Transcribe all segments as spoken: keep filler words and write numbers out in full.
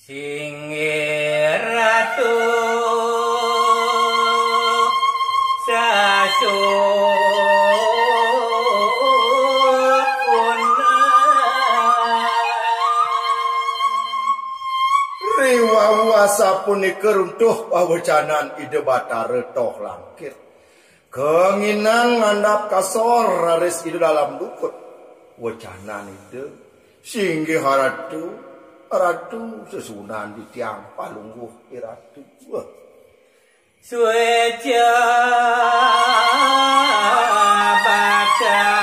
Singgih Ratu Sasuhunan. Riwau asapunika runtuh pawecanan Ida Batara Toh Langkit. Kenginan ngandap kasor raris Ida Dalem Dukut. Wecanan Ida, "Singgih Ratu, Ratu sesuhunan titiang Palungguh Iratu." Suéca Batarané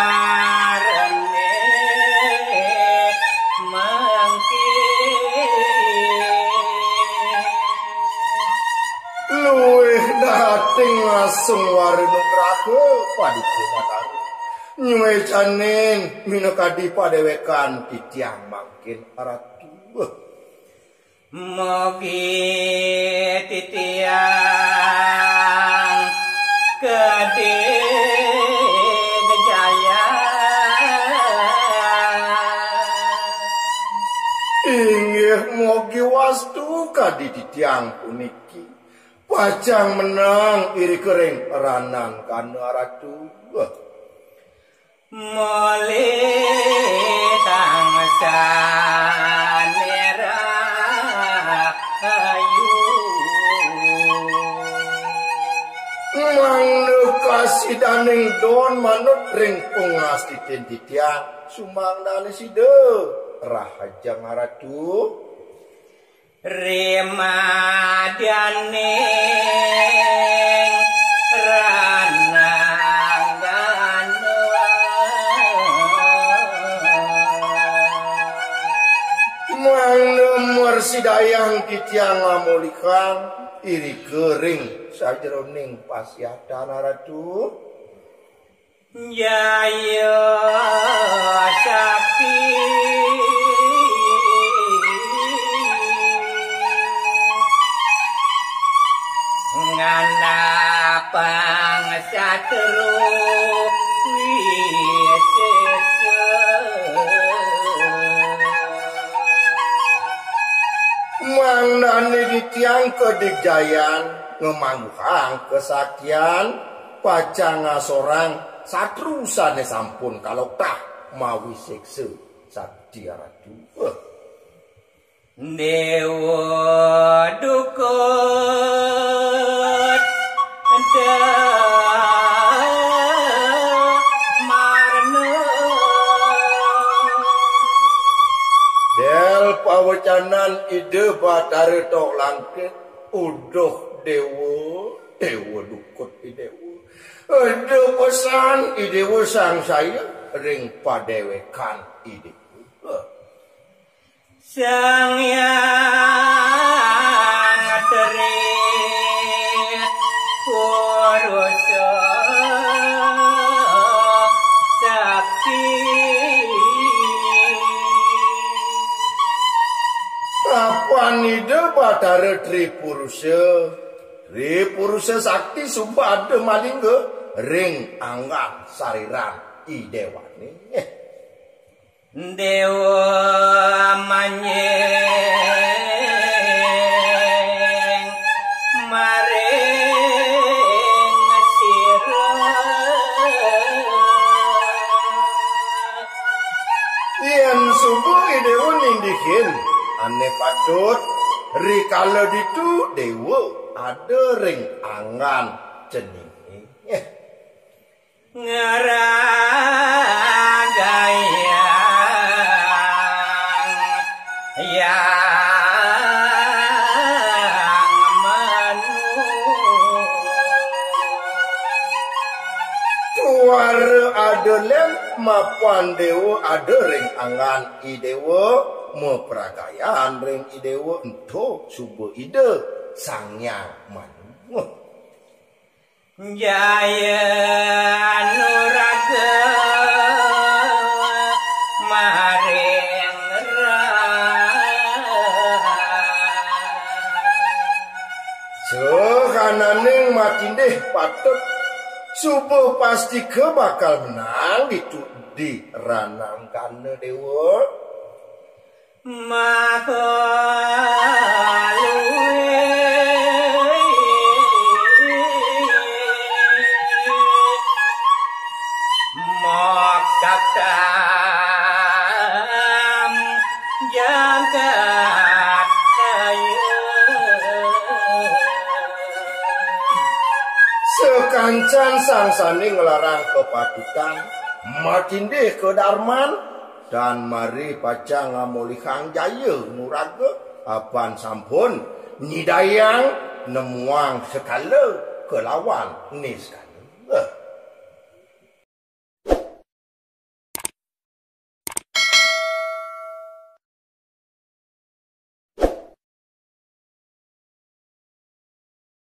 mangkin. Luih dating ngasung wara nugraha Paduka Batara. Nyuécanin minakadi padéwékan titiang mangkin Ratu. Mugi titiang kadigjayan. Inggih, mugi wastu kadi titiang puniki pacang menang irika ring ranangkana Ratu. Malih tangsané rahayu. Mangda kasidaning don manut ring pangastitin titiang, sumangdané sida rahajeng Ratu. Rimadyaning rananggana. Mangda mrasidayang titiang ngamolihang irika ring sajeroning pasiatan Ratu. Jaya Sakti ngandapang satru wisésa. Mangdané titiang kadigjayan ngamangguhang kasaktian, pacang ngasorang satru sané sampun kaloktah mawisésa sakti Ratu. Déwa Dukut Damarna. Del pawecanan Ida Batara Toh Langkit, uduh Déwa, Déwa Dukut I Déwa. Eda pesan I Déwa sangsaya ring padéwékan I Déwa. Sang Hyang Tri Purusa Sakti. Apan Ida Batara Tri Purusa, Tri Purusa Sakti suba ada malingga ring anggan sariran I Déwané. Déwa manjing maring sira. Yén suba I Déwa nindihin ané patut, rikala ditu Déwa ada ring anggan ceningé. Ngragayang Hyang Manu. Tuara ada lén mapan Déwa ada ring anggan I Déwa, mapragayan ring I Déwa ento suba Ida Sang Hyang Manu. Jaya Nuraga maring rah. Sahananing matindih patut, suba pastika bakal menang ditu di Rananggana Déwa. Maka luwih makakam jagat raya. Sakancan sang sané nglarang kapatutan, matindih kadarman, tan mari pacang ngamolihang jaya nuraga, apan sampun nyidayang nemuang sekala kalawan niskala.